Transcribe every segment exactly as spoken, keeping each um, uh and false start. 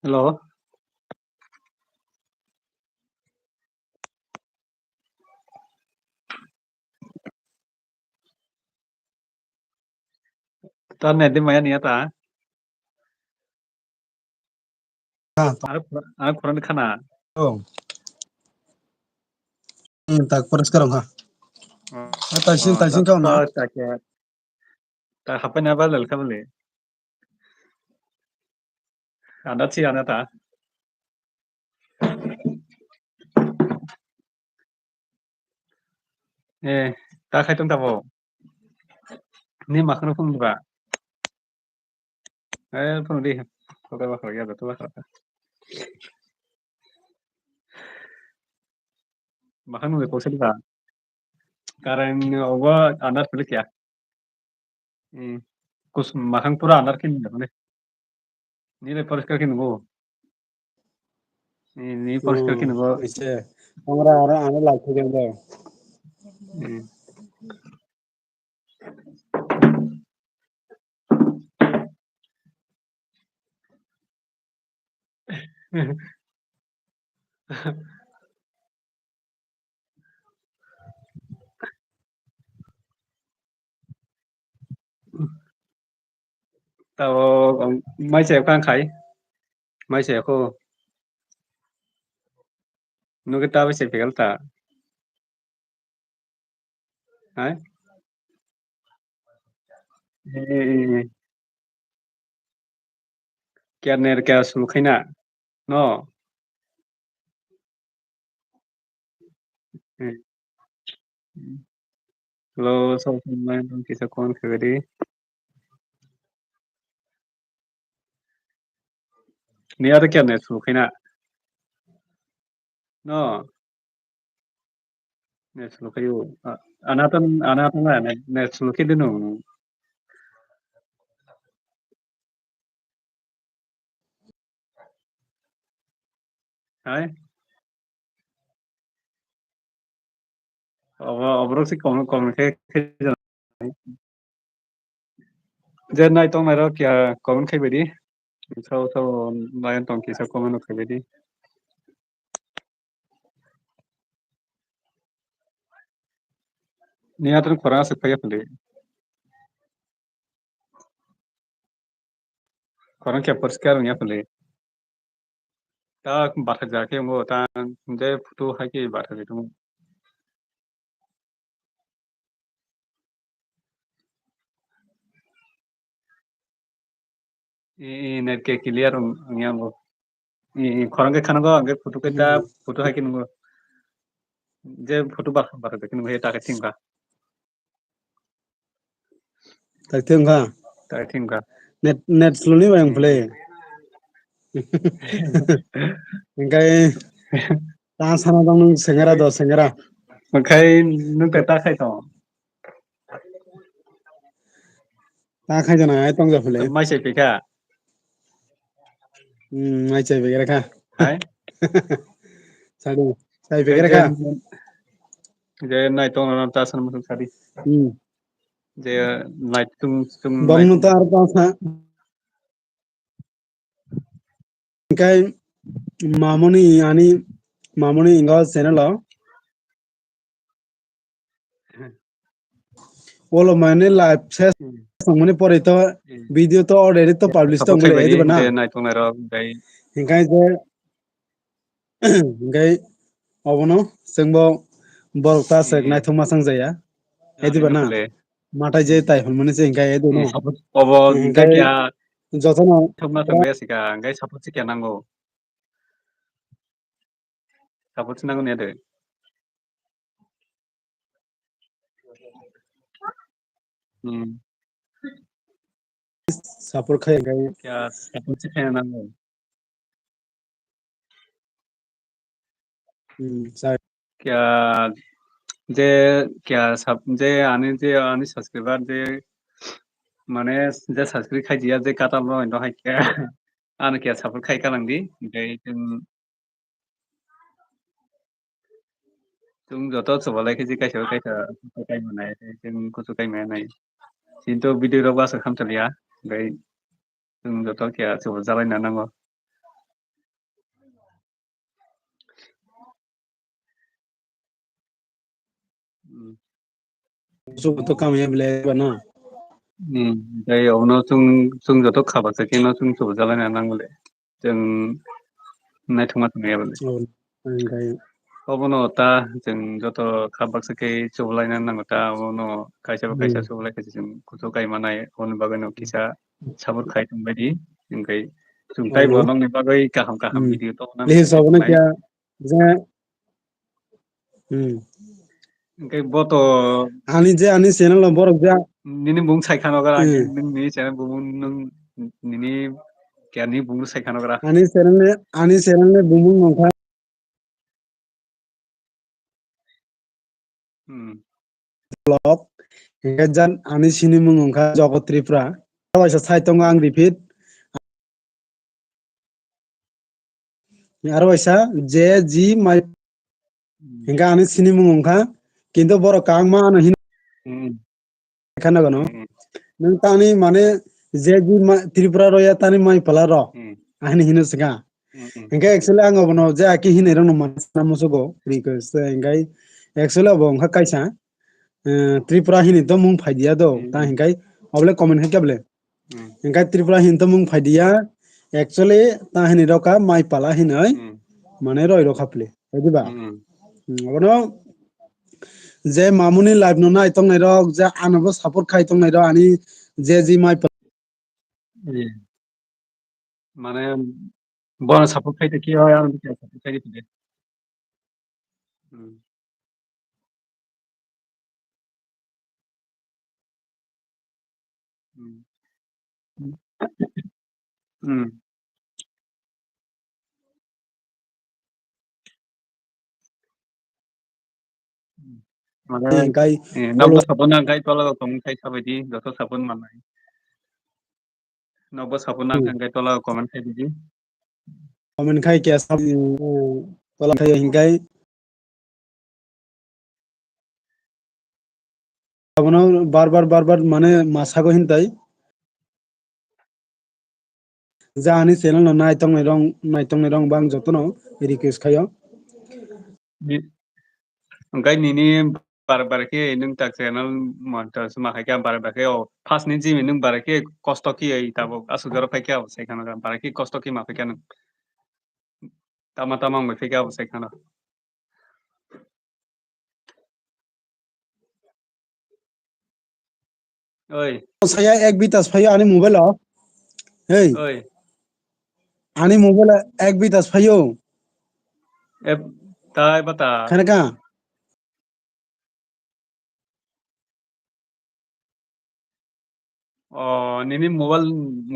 Hello. Ta net di maya niya ta? Ah, ta- Ang, ang khorang khana. Oh. Hmm, tak poriskar ha. Oh, ah, taising, oh, taising ta, kau na. Ta, ta, ta, ta hapai na ba lel ka bole. Anda si anda ta. Eh, ta khai tong ta bo. Ni makhno phung ba. Eh, phung di. Kok ba khara ya, to ba khara. Makhno de kosel ba. Karen obo andar pelik ya. Hmm. Kus makhang pura andar kin ya ne. Nile poriskar kin go. Ni, ni poriskar kin go. Ise. Amra ara ane lai thai jang. Hmm. Tabo mai se kang khai. Mai se ko. Nugi tabi se pegal ta. Hai? Eh, eh, eh. Kya ner kya sul khaina? No. Eh. Hello, so kisa kon khagadi. Ni ada kya net sul khaina? No. Net sul khai u. A-, anatan, anatan la net, net sul khai dinu. Hai? Obo, oborok se comment, comment khai, khai jan. Je nai tong nai rok ya comment khai bai di. Sao sao layan tong kisa comment no khaidi. Ni atun khorang aswk phaiya phali. Khorang khe poriskar wngya phali. Ta bathajak khe wngo ta je photo hai khe bathajak tongo. I, i, net khe clear wng-, wngya bo. I, i, khorang khe khana go, hwnkhe photo khe ta, hmm, photo hai khe nungo. Je photo ba, ba, ba, khe nungo, he ta khe thwng kha. Ta thwng kha? Ta thwng kha. Net, net slow ni bai wng play. Hwnkhe ta sana dong nung sengera do, sengera. Hwnkhe nung ta, ta khai tong. Ta khai jana ai tong ja phale. Mai se pika. Hmm, mai chai begera kha. Hai? Sadi, chai begera kha. Je, je nai tong na ta san musuk sadi. Hmm. Je nai tung tung. Bang nai nu tung. Ta ar ta sa. Kai mamoni ani mamoni ingo channel o. Olo mane live ses Hmm. Mane pore to Hmm. Video to already to publish to Support ngule khaibadi, ediba na. Je nai tongnai rok, bai. Hinkai je, hinkai obono sengbo borok ta sek Hmm. Naithok masang jaya. Ani ediba na. Nukle. Matai je Hmm. Tai hwnmani se hinkai edu Hmm, no. Support obo hinkai hinkai kya jotono thokna thangya sika, hinkai support se kya nango. Support se nango ne de. Hmm. Support khai hinkai. Kya support se kya nango. Hmm, sai. Kya je kya sub-, je ani je ani subscriber je mane je subscribe khai diya je katal no indo hai kya ano kya support khai kalang di, hinkai chwng Chwng joto chubalai khe je kaisa kaisa kuchu kai manai, chwng kuchu kai manai. Chini to video rok bwswk hamchaliya, bai chwng joto khe chubajalai na nango. Hmm. Kuchu to kamya bele ba no. Hmm, bai obono chwng, chwng joto kha baksa khe no chwng chubajalai na nango le. Chwng naithokma tongya bole. Oh, ang khe. Obono ta chwng joto kha baksa khe chubalaina nango ta, obono kaisa ba kaisa Hmm. Chubalai khe chwng kuchu kai manai, oboni bagwi no kisa support khai tongbaidi, hwnkhe chwng Oh. Taibo nokni bagwi kaham kaham Hmm. Video tongna Please, obono kya je Hmm. Hwnkhe bo to ani je ani channel no borok ja nini bung sai khano gara, hmm, nini channel bung nung nini kya ni bung sai khano gara. Ani channel ni, ani channel ni bumung nongkha. Hmm. Vlog. Hwnkhe jan ani sinimung wngkha Jogot Tripura. Aro waisa sai tongo ang repeat. Aro waisa J G Mai. Hmm. Hwnkhe ani sinimung wngkha. Kintu borok kangma ano hin- Hmm. Khana gano. Hmm. Nang tani mane J G Ma-, Tripura roya tani mai pala ro. Hmm. Ani hino sika. Hmm, hmm. Hwnkhe actually ang obono je aki hinwi rokno mana sana musugo request. Hwnkhe actually obo wngkha kaisa, eh, Tripura hinwi to mung phaidiya do. Hmm. Ta hwnkhe obole comment khe kebole. Hmm. Hwnkhe Tripura hinwi to mung phaidiya. Actually ta hinwi rokha mai pala hinwi. Hmm. Mane roi rokha phle. Bujiba? Hmm. Hmm, obono je mamuni live no nai tongnai rok, je ano bo support khai tongnai rok, ani J G Mai pala. Hmm. Mane, bono support khai tongkhe, oi, ano bo support khai tongkhe. Hmm. Hmm. Hmm. Mane, hwnkhe eh, nokbo sabona hwnkhe tola o comment khai sabaidi, joto sabon manai. Nokbo sabona hmm, hwnkhe tola o comment khai didi. Comment khai khe sab-, tola khai hwnkhe. Abono bar bar, bar bar mane ma sago hintai. Ja ani channel no nai tongnai rong, nai tongnai rong bang jotono request khayo. Ni-, hwnkhe nini bar bar khe nwng tak channel monetize ma khai khe bar bar khe o first ni jimi nwng bar khe kosto khe tabuk aswk jora phai khe abo sai khana bar khe kosto khe ma phai khe nwng tama tama wng bai phai khe abo sai khana. Oi. Saya ek bitas phayo ani mobile o. Hey. Oi. Ani mobile o ek bitas phayo. Ep, tai bata. Khana ka? O, nini mobile,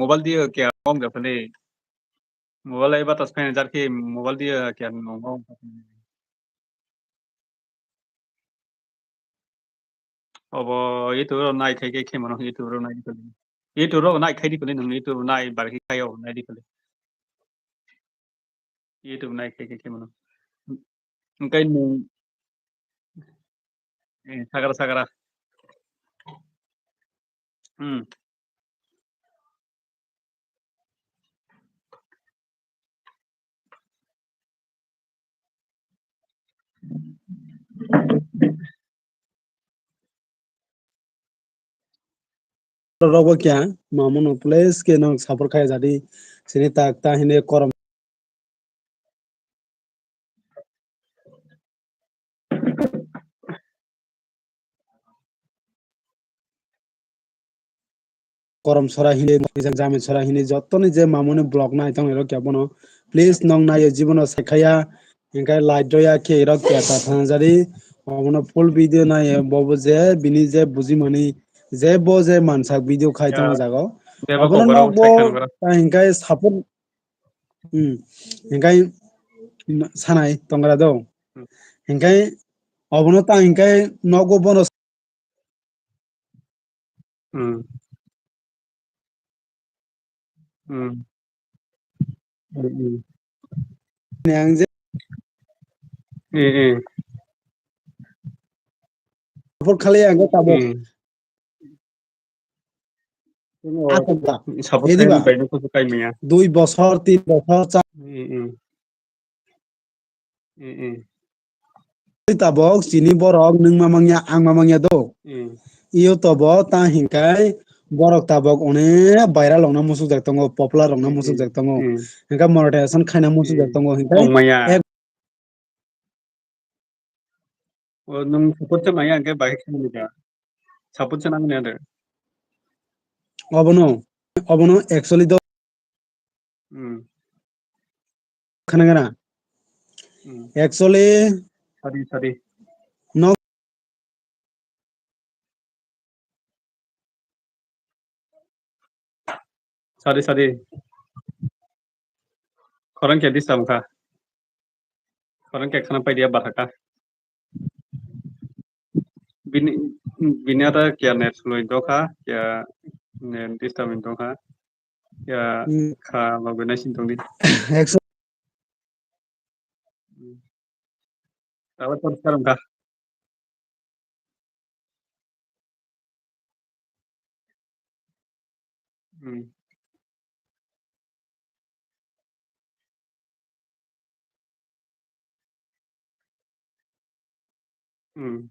mobile diye kya ong ga phale. Mobile ai batas phai jar ki mobile diye kya ong ga phale. Obo YouTube ro nai khai ke khemano YouTube ro nai di phale. YouTube ro nai khai di phale nang YouTube nai bar ki khai o nai di phale. YouTube nai khai khai mano. Engkai nwng, eh, sagra sagra. Hmm. Rokbo kya, mamono please ke no support khai jadi, sini tak ta hine korom. Korom sora hini, jamin sora hini, jotoni je mamoni vlog nai tong ero kya bono. Please nong nayo jibono sekhaya, hingkai like doya khe ero kya ta thang jari. Obono full video nayo, bobo je bini je bujimani, je bo je mansak video khai tong jago. Obono nokbo ta hingkai support, hmm, hingkai sanai tongra do. Hingkai obono ta hingkai nokbo bono Hmm. Hmm. Hmm, hmm. Yang je Hmm, hmm. Support khali ang tabo. Hmm. Akhonta. Support ediba. Khai bai no kusu kai maya. Dui bosor, tin bosor, cha- Hmm, hmm. Mm, mm. Tabok chini borok nwng ma mangya, ang ma mangya do. Mm. Iyo tobo ta hinkai borok tabok one viral rokno musukjak tongo, popular rokno musukjak tongo. Mm. Hinka monetization khaina musukjak tongo. Hinkai ongmaya. Ek- O nwng support se maya hingke bahai khe nini da. Support se nangni ade. Obono, obono actually do. Hmm. Khana gana. Hmm. Actually, sadi, sadi. No. Sadi, sadi. Khorang khe disturb kha. Khorang khe khana pai dia bathaka. Bini, bini ada kya net slow in dokha, kya net disturb in dokha, kya kha logo nai sin tongdi. Ekso. Abo tor karam kha. Hmm. Hmm.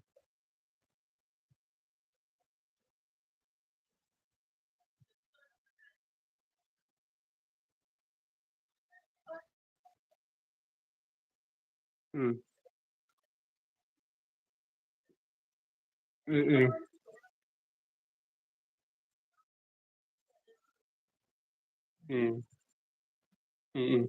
Hmm. Hmm, hmm. Hmm. Hmm, hmm.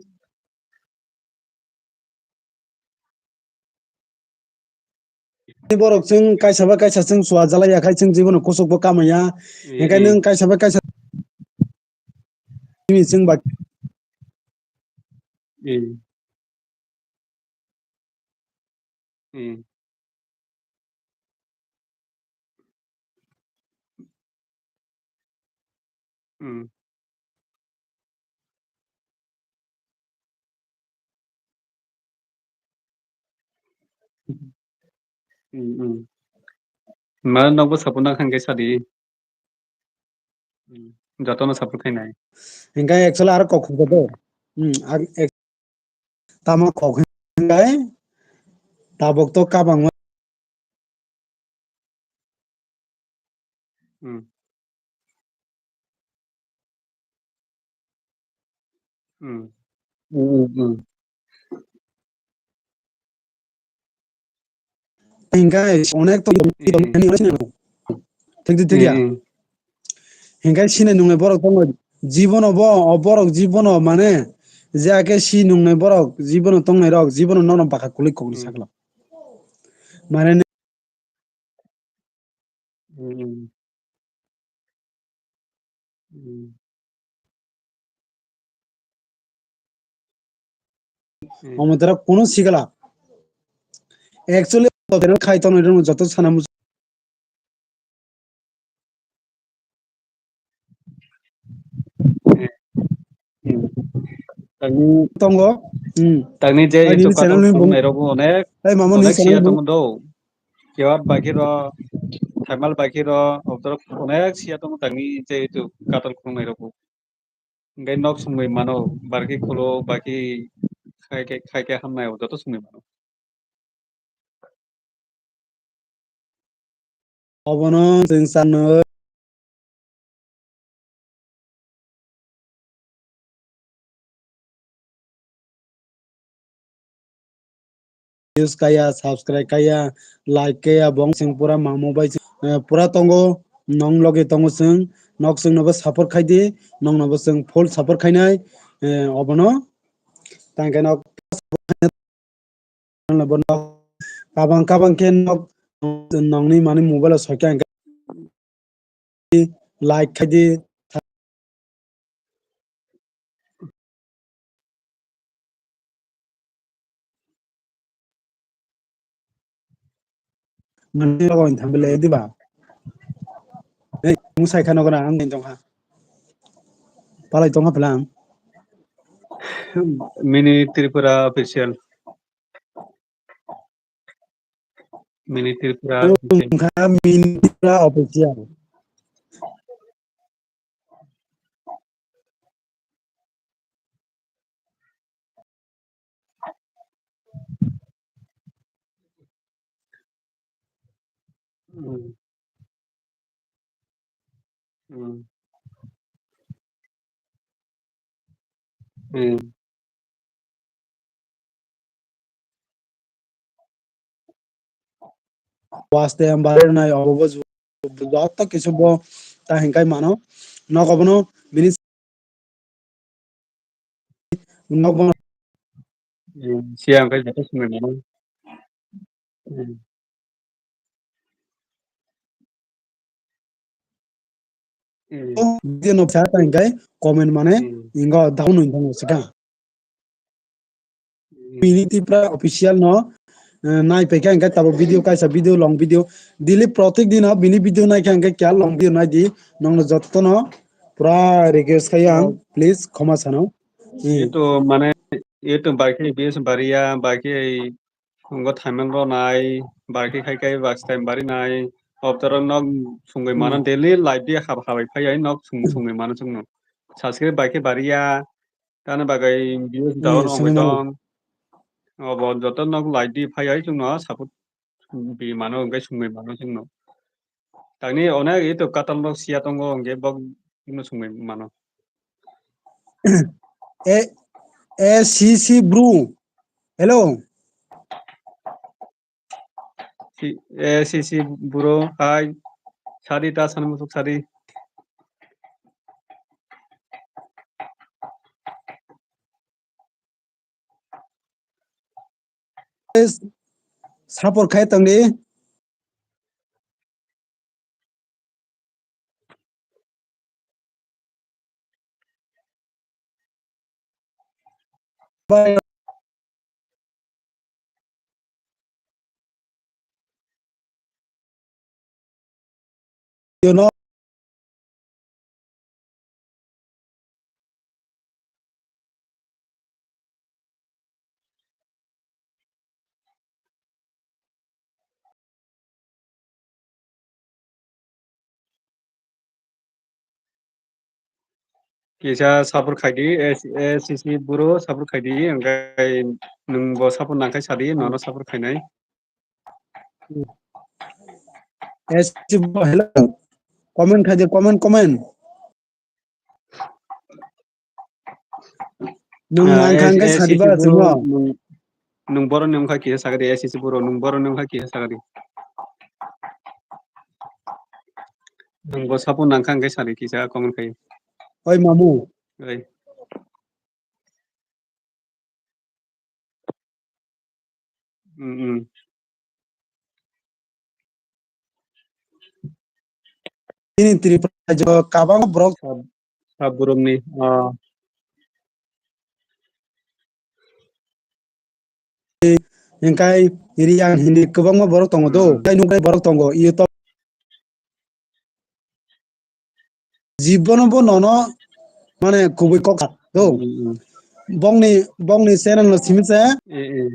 Borok chwng kaisa bai kaisa chwng chuajalai ya khai chwng jibono kuchuk bo kamaya. Hmm, hingkhe hmm. Nwng kaisa bai kaisa chwng ba Hmm. Hmm. Hmm. Hmm, hmm. Ma nokbo sapo nang hangke sadi. Hmm. jotono support khainai. Hinkhe actually aro kok khukjagwi. Hmm, ag-, ek-, tamo kok hinkhe tabuk to kabangma. Hmm. Hmm. Hmm, hmm, hmm. Hinkhe onek to Hmm. Thik di, thik ya. Hmm. Hinkhe sinai nungnai borok tongo. Jibono bo, o borok jibono mane je ake si nungnai borok jibono tongnai rok jibono nono baka kwlwi kokni Hmm. sakla. Mane Hmm. Hmm. Hmm. Omo tera kuno sigala. Actually, khai tongnai rok joto sana muchung. Hmm. Tangni tongo. Hmm. Tangni je Ai, YouTube nini channel channel ni bung-, khulumnai rok bo onek, Ai, mama, nini onek channel siya bung- tongo do. Kewat bakhi ro, thaimal bakhi ro, obdorok onek siya tongo tangni je YouTube katal khulumnai rok bo. Hingke nok songwi mano, barkhe khulo, bakhi khaikhe, khaikhe hamnai, joto songwi mano. Obono chwng sanwi views kaya, subscribe kaya, like kaya, bong chwng pura mamo bai, eh, pura tongo, nong logi tongo chwng, nok chwng nobo support khai di, nong nobo chwng full support khainai, eh, obono tangkhe nok kabang kabang khe nok nongni mani mobile o soikha hwnkhe like khai di. Mani logo ni thang bele diba? Ei, musai khano gana ang tong ha. Palai tong ha pelang. Mini Tripura official. Mini Tripura. Wngkha Mini Tripura official. Hmm. Hmm. Hmm. Hmm. Waste em bare nai obo bo ju-, joto kisu bo ta hinkai mano. Nogo bono bini nogo bono. Hmm, siya ang kai joto sumai mano. Hmm. Hmm. Video no pha ta hinkai comment mane Hmm. ingo down no hinkai sika. Hmm. Bini Tipra official no, eh, nai pekha hinkai tabo video kaisa video long video. Daily protek dino bini video nai kha hinkai kya long video nai di. Nongno joto no pura request khai ang, Oh. Please khoma sano. Hmm. Itu mane, itu bai khe base bariya, bai khe Wngo thaimang rw nai, bai khe khai khai bus time bari nai. Obtorok nok sungwi mano Hmm. daily life di hab habai phai ai nok sung Hmm. sungwi mano chwngno. Subscribe bai khe bari ya, tani bagwi views Hmm, down wngwi sungwi mano. Tong. Obo joto nok life di phai ai chwngno support bi mano hwnkhe sungwi mano chwngno. Tangni onek ito katal nok siya tongo hwnkhe bok no sungwi mano. A, A C C bro. Hello. Si-, A C C bro, hi. Sadi ta sana musuk sadi. Support khai tongdi. You know? Kisa support khaidi, S-, S C C buro support khaidi, hwnkhe nwngbo support nangkhai sadi, nono support khainai. S C C buro, hello. Comment khaidi, comment, comment. Nwng Ah, nangkha hwnkhe S-, sadi S C C ba buro, chwngno. Nwng, nwng boroni wngkha kisa sakadi, S C C buro, nwng boroni wngkha kisa sakadi. Nwngbo support nangkha hwnkhe sadi kisa comment khai. Oi mamu. Oi. Mm, mm. Chini Tripura rajyo kwbangma borok Sab-, sab borokni, ah. Hingkai Riang hindi kwbangma borok tongo do. Hmm. Tei nuknai borok tongo. Iyo to jibono bo nono mane kubui kok sa do. Hmm, hmm, hmm. Bongni, bongni channel no simi se. Eh, eh.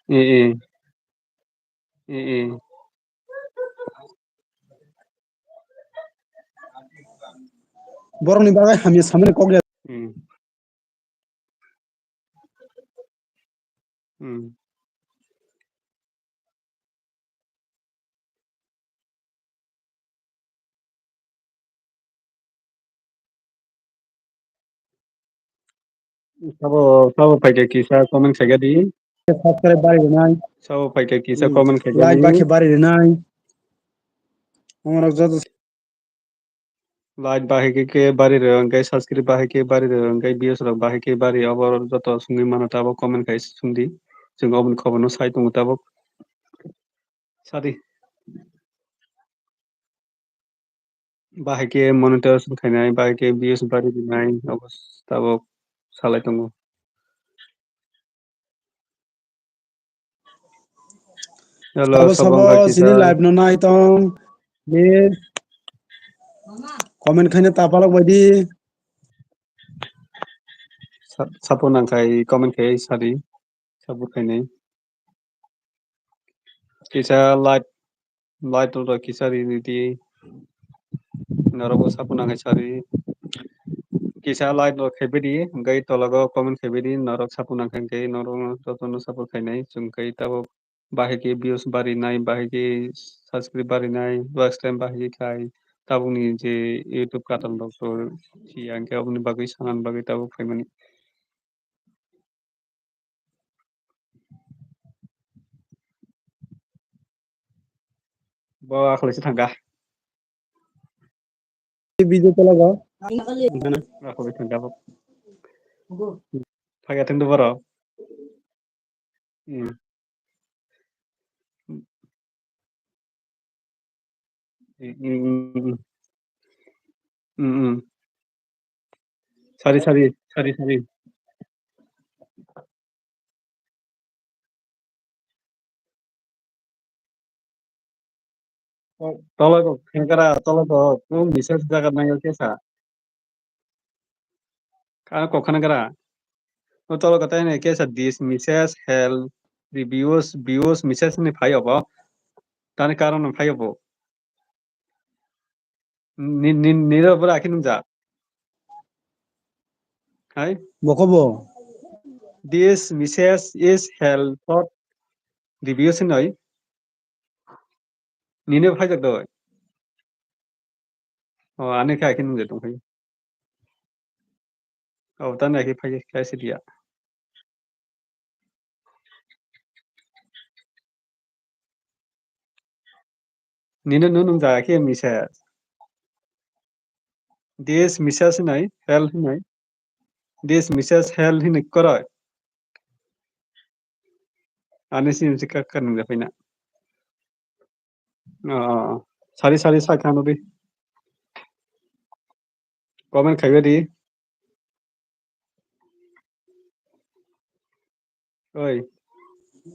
Eh, eh. Eh, eh. Borokni bagwi hamya samani kok ya. Hmm. Hmm. Sabo, sabo phaikhe kisa comment khaikha di. Subscribe bari rwnai. Sabo phaikhe kisa Hmm. comment khaikha Like di. Bakhe bari rwnai. Omorok joto Like bahai khe khe bari rw, hwnkhe subscribe bahai khe bari rw, hwnkhe views rok bahai khe bari, abo joto swngwi mano tabok comment khai swngdi, chwng oboni khobor no sai tongo tabok. Sadi. Bahai khe monetization khainai, bahai khe views bari rwnai, abo tabok salai tongo. Hello, sabo sabo wngkha chini kisa. Live no nai tong. Ni comment khaina tapalok baidi. Sa-, sapo nangkhai comment khai sadi. Sapo khainai. Kisa like Light rok kisa ri ridi. Norok bo sapo nangkhe sari. Kisa light rok khaibidi, hwnkhe tologo comment khaibidi, norok sapo nangkhe hwnkhe norok jotono support khainai, chwng khe tabok bahai khe views barinai, bahai khe subscribe barinai, watch time bahai khe khai, tabokni je YouTube katal rok to siya hwnkhe aboni bagwi sanani bagwi tabok phaimani. Bo akhole se thangkha. Video tologo. Akhole thangkha bo. Phagya thangdu boro. Hmm. Mm, mm, mm, mm. Mm, mm. Sari, sari, sari, sari. O, tolo ko khenkara, tolo ko, o message jaga nai o kesa. Kano kok khana gra. O tolo kata ne kesa this message help the views, views message ni phai obo. Tani karon phai obo. Ni, ni, niro bora akin nungja. Hai? Bokobo. This message is help for the views noi. Nini bo phaijak doi. O, ani khe akhe nungjak tongphai. O, tani akhe phai khe khlai se diya. Nini no nungjak akhe misa. This message hinwi, help hinwi. This message help hinwi kwrwi. Ani sini si kaka nung japai na. Oh, sari sari sa khano di. Comment khaiba di. Oi.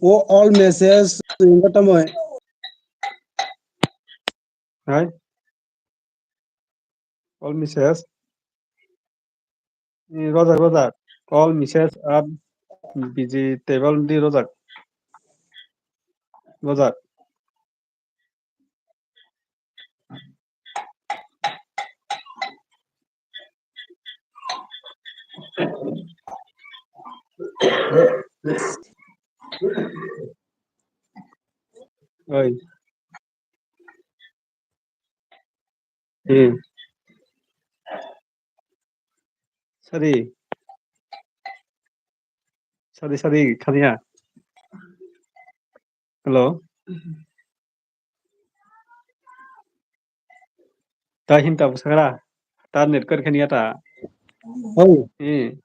O all message inga tamo. Hai. All message. Eh, Rojak, Rojak. All message are busy table di Rojak. Rojak. Oi. Hmm. Sari. Sari, sari, khania. Hello. Ta hinta bwsakra. Ta net kar khania ta. Oh. Hmm.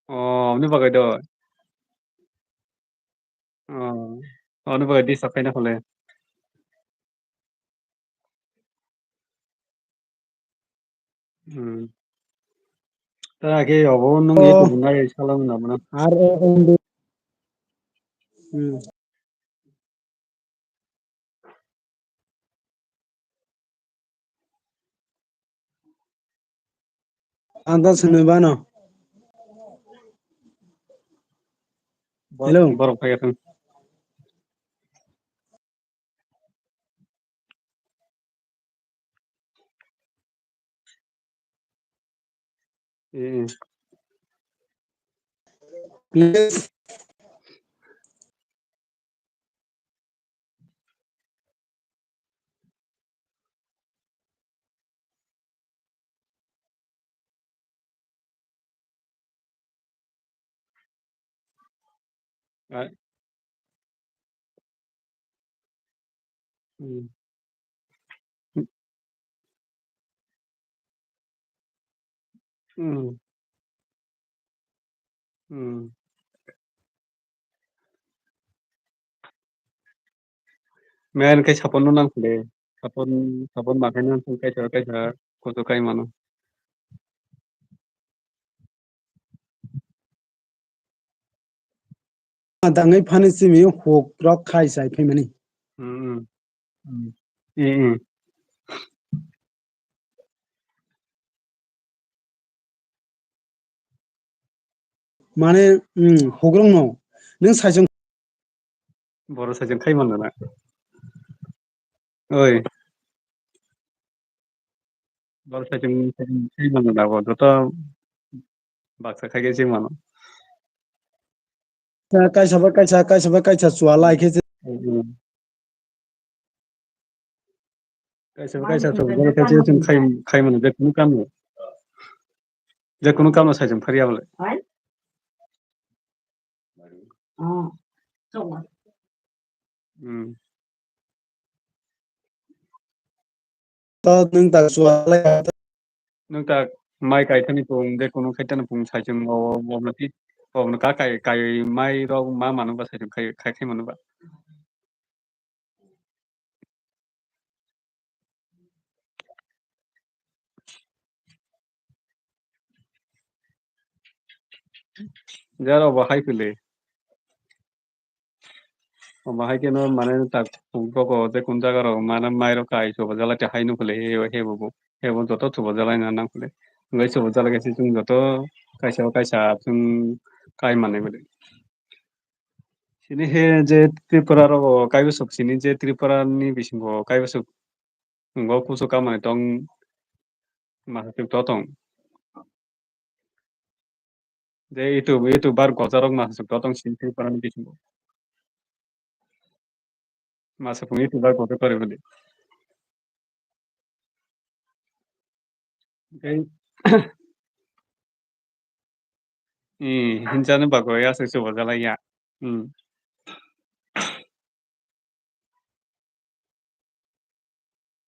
Oh, ani bagwi do. Oh, ani bagwi disturb khaina phale. Hmm. Ta khe obo nung ye. Oh. Tubunai salam na mano. Ar o, o, o. Hmm. Ang ta swnwi bano. Hello. Borok phai thung. Eh. Please. Ai. Hmm. Hmm. Hmm. Men khe sapon no nang khe. Sapon, sapon ma khe nang kaisa, kaisa kusu kai mano. Tangwi phani simi huk rok khai chai phaimani. Hmm, hmm. Hmm. Hmm, hmm. Mane, hmm, hugrung no. Nung saichung. Boro saichung khai mano na. Oi. Boro saichung, saichung khai mano na bo. Joto baksa khai khe se mano. Kaisa bai kaisa, kaisa bai kaisa chua lai khe se. Hmm. Kaisa bai kaisa chua lai khe se chwng khai, khai mano je kunu kam no. Je kunu kam no saichung phariya bole. Hmm. To nwng ta chua lai. Nwng ta mai kai thani pung je kunu khai thani pung saichung o, o, o, o, ka kai, kai mai rok ma manu ba saichung khai, khai, khai manu ba. Jaro bo hai pile. Omo hai khe no mane tak rok o je kun jaga rok mane mai rok kai chubajalai te hai nukle he, he bo, he bo joto chubajalai na nang kule. Ngai chubajalai khe se chwng joto kaisa o kaisa chwng kai mane bole. Sini he je Tripura rogo kaibwswk sini je Tripura ni bisingo kaibwswk ngo kusu kamani tong masa tuk to tong. Je YouTube, YouTuber gojarok masa tuk to tong sini Tripura ni bisingo. Masa pung YouTuber gojar pare bole. Tei, hinjani bagwi aswk chubajalai ya. Hmm.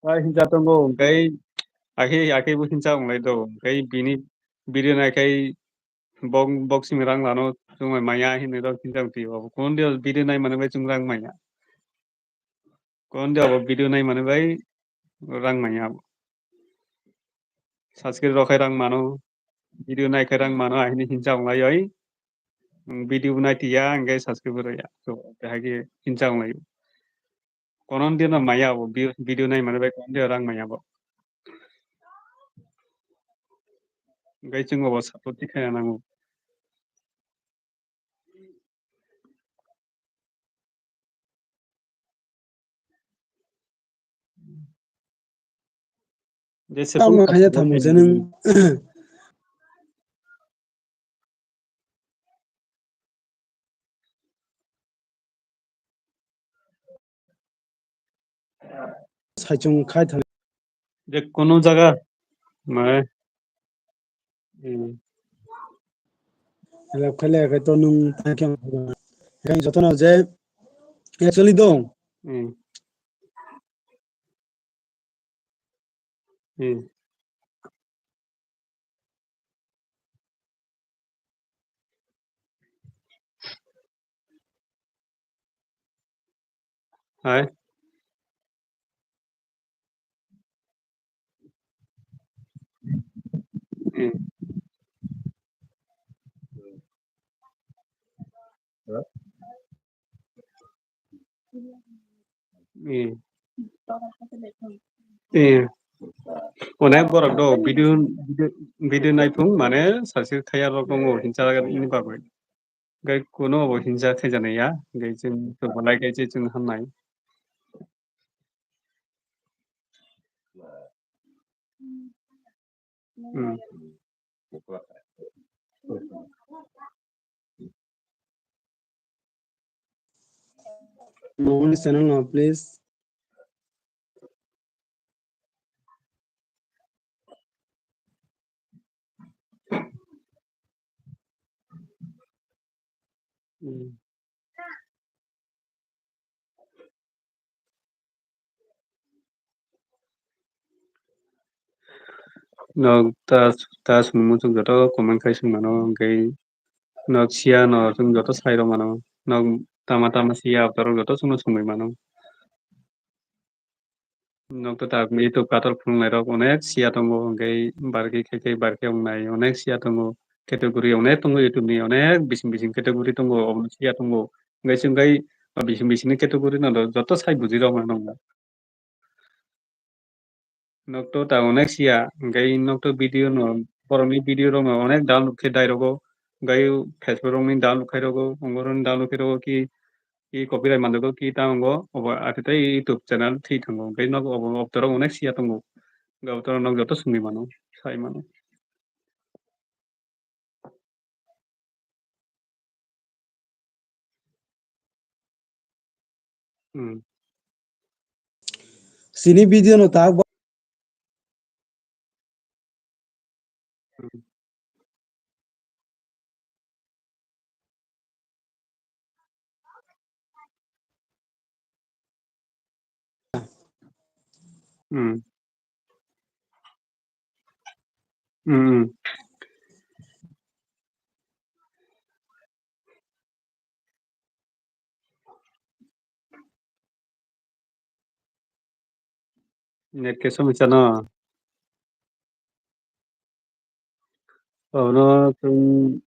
Tai hinja tongo, hwnkhe akhe, akhe bo hinja wnglai do, hwnkhe bini video naikhai bok, bok simi rang lano chwng bai maya hinwi rok hinja wngtwi o. Kunu video naimani bai chwng rang maya. Kon de abo video nai mani bai rang manya abo. Subscribe rok khai rang mano, video nai khai rang mano, ahini hinsa wnglai oi. Video bo nai tiya, hingke subscribe rok ya. So, kahai ke hinsa wnglai. Konon dia na maya abo, vi-, video nai mani bai konon dia rang manya abo. Gai chungo bo support ti khai nango. Tamo khaina tamo je nwng. Saichung khai thang. Je kono jaga, mane, hmm. Help khaile khe to nwng thang khe ang jotono je actually dong. Hmm. Hmm. Hai. Hmm. Hmm. Eh. Onek borok do video, video, video naiphung mane sasir khaya rok tongo hinsa ni bagwi. Gai kuno bo hinsa khaijana ya, gai chwng to balai gai chwng hamnai. Hmm. Mongol channel no, please. Hmm. Nok ta, ta swngmung joto comment khai swngmano, hwnkhe nok siya no chwng joto sai rw mano, nok tama tama siya aboro joto chwngno swngwi mano. Nok to tak YouTube kator phunuknai rok onek siya tongo, hwnkhe barkhe khe khe barkhe wngnai onek siya tongo, category onek tongo, YouTube ni onek bising bising category tongo, obo siya tongo, hwnkhe chwng khai bising bising ni category no joto sai buji rw mano. Nok to ta onek siya, hwnkhe nok to video no, borokni video rok no onek download khe dai rogo, hwnkhe Facebook rok ni download khai rogo, ongorok ni download khai rogo ki, ki copyright manjago ki ta wngo, obo athatai YouTube channel thwi thango, hwnkhe nok obo obtorok onek siya tongo, hwnkhe obtorok nok joto swngwi mano, sai mano. Hmm. Sini video no tak. Hmm. Hmm. Hmm. Net khe somosya no. Abono chwng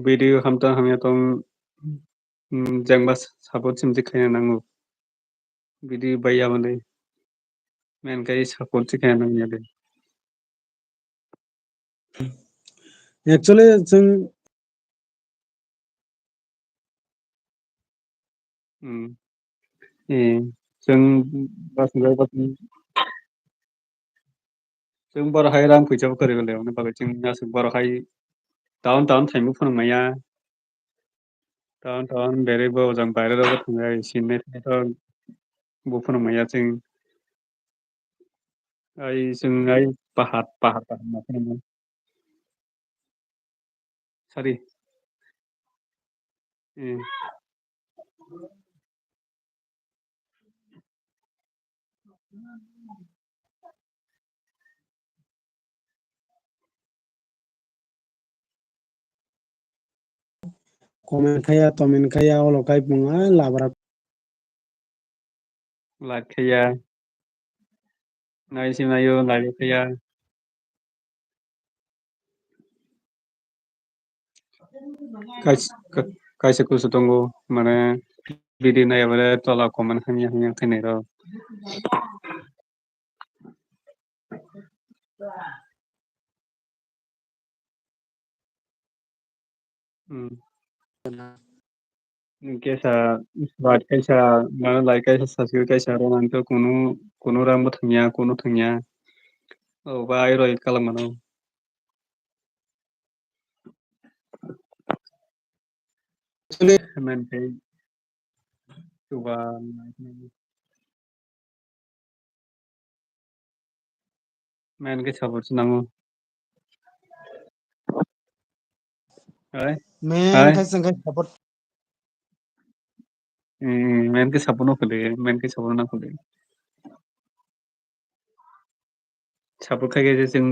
video hamtang hamya tong, mm, jengba support simjik khaina nango. Video bai yabani. Men kai support se khaina nangya de. Actually, chwng Hmm. Eh, chwng bwswk bai bwswk, chwng borok hai rang puisa bo kwrwi le, hwnwi bagwi chwng aswk borok hai town town thangwi phunuk manya. Town town berwi bo ojang baire rogo thangwi sinne thangwi bo phunuk manya chwng. Ai chwng ai pahar, pahar, pahar ma phunukmani. Sari. Eh. Comment khaya, tomen khaya, olo kai pung, ah, labra. Like khaya. Nai si nayo, like khaya. Kais-, ka-, kaisa kusu tongo, mane, video nai abole tola comment hamya hamya khe nai rw. Hmm. Kaisa, like kaisa, mane like kaisa, subscribe kaisa rw nang to kunu, kunu rang bo thangya, kunu thangya. O ba, airoi kalam mano. Chale. Main khe chuba. Main khe support se nango. Hai. Main Hai. Khe chwng khe support. Hmm, main khe support no khwlwi, main khe support no khwlwi. Support khai khe chwng.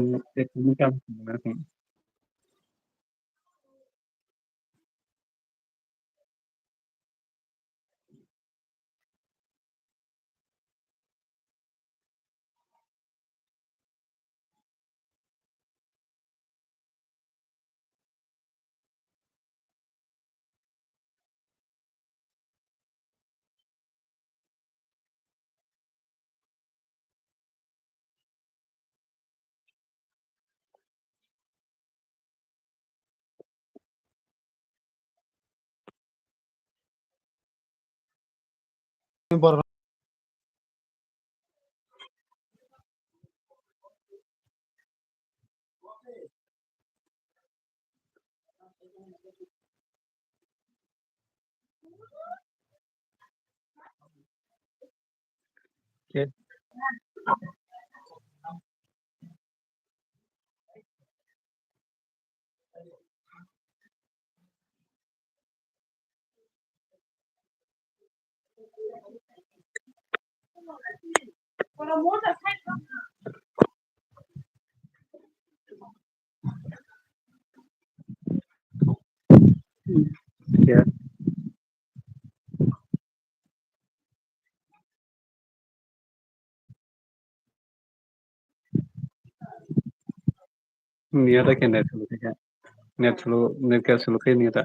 Niya ta khe net sulu khe. Net sulu, net khe sulu khe niya ta.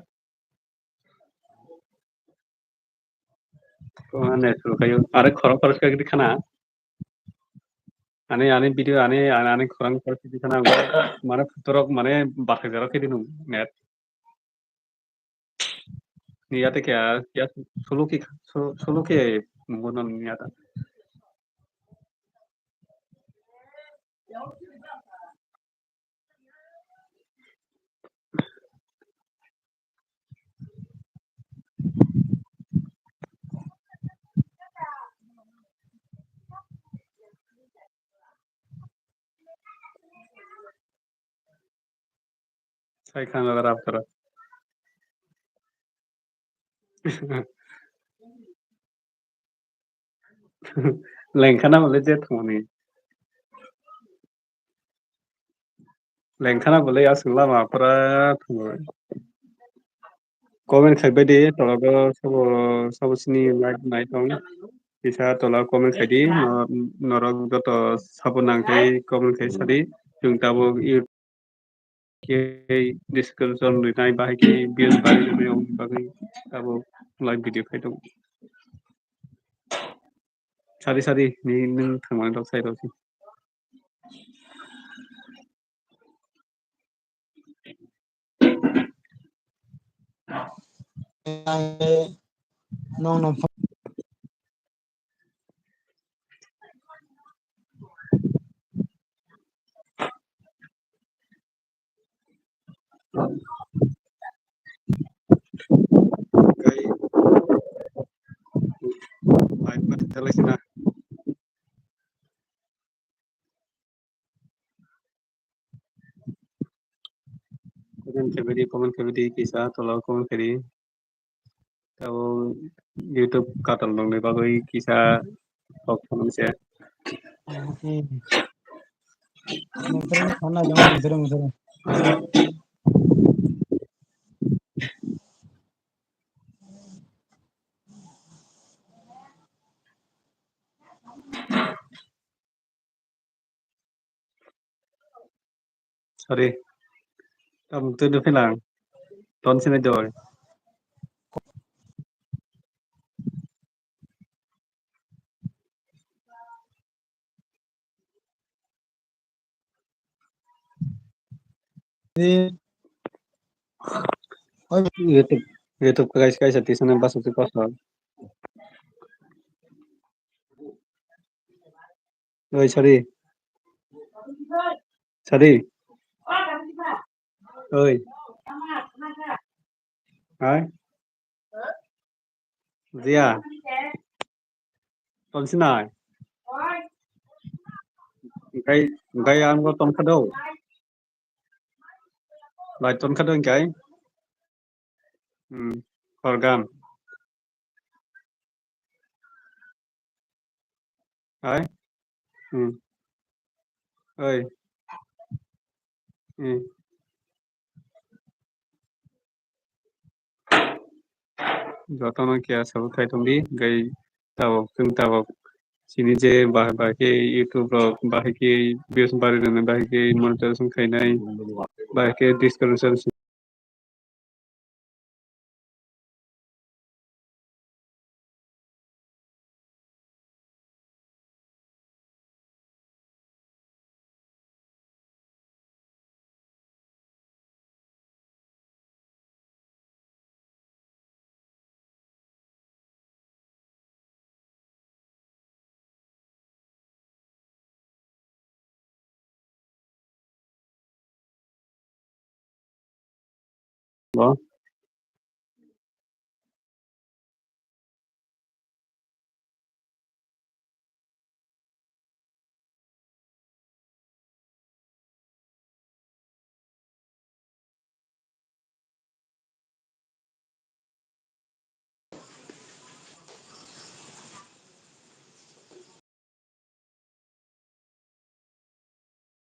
Ko net sulu khe. Are khorang khorang khe khana. Ani, ani video, ani, ani, ani khorang khorang khe khana. Mane phutorok, mane bathai jarok khe dinu net. Niya ta khe, ya sulu khe, sulu khe nungo non niya ta. Sai khana rap kara. Lengkhana bole je thumani. Lengkhana bole aswk lama pura thumani. Comment khai bai di, tologo sabo, sabo sini like nai tong. Kisa tola comment khai di, no-, norok joto sabo nang khai comment khai sadi. Chwng tabuk khe description rinai bahai khe views bai rwnai, aboni bagwi abo live video khai tongo. Sari sari ni nwng thangmani rok sai rok si. Nong nong. Comment khaibidi, comment khaibidi, kisa tola comment khaidi. Tabo YouTube katal nongni bagwi kisa kok phunukse. Hmm. Nongkhorang sana jang nongkhorang, nongkhorang. Sorry. Tam tu du philang. Ton sini doi. YouTube, YouTube kaisa kaisa tisana basa tu kosto. Oi, sorry. Sadi. Oi. Hai. Jia. Tongsinai. Gai, gai ang go tongkha do. Lai tongkha do kai. Hmm. Organ. Hai. Hmm. Oi. Hmm. Jotono khe asabwk khai tongdi, gai tabok, chwng tabok. Chini je bahai bahai khe YouTube rok, bahai khe views bari rwnai, bahai khe monetization khainai, bahai khe description. Bo,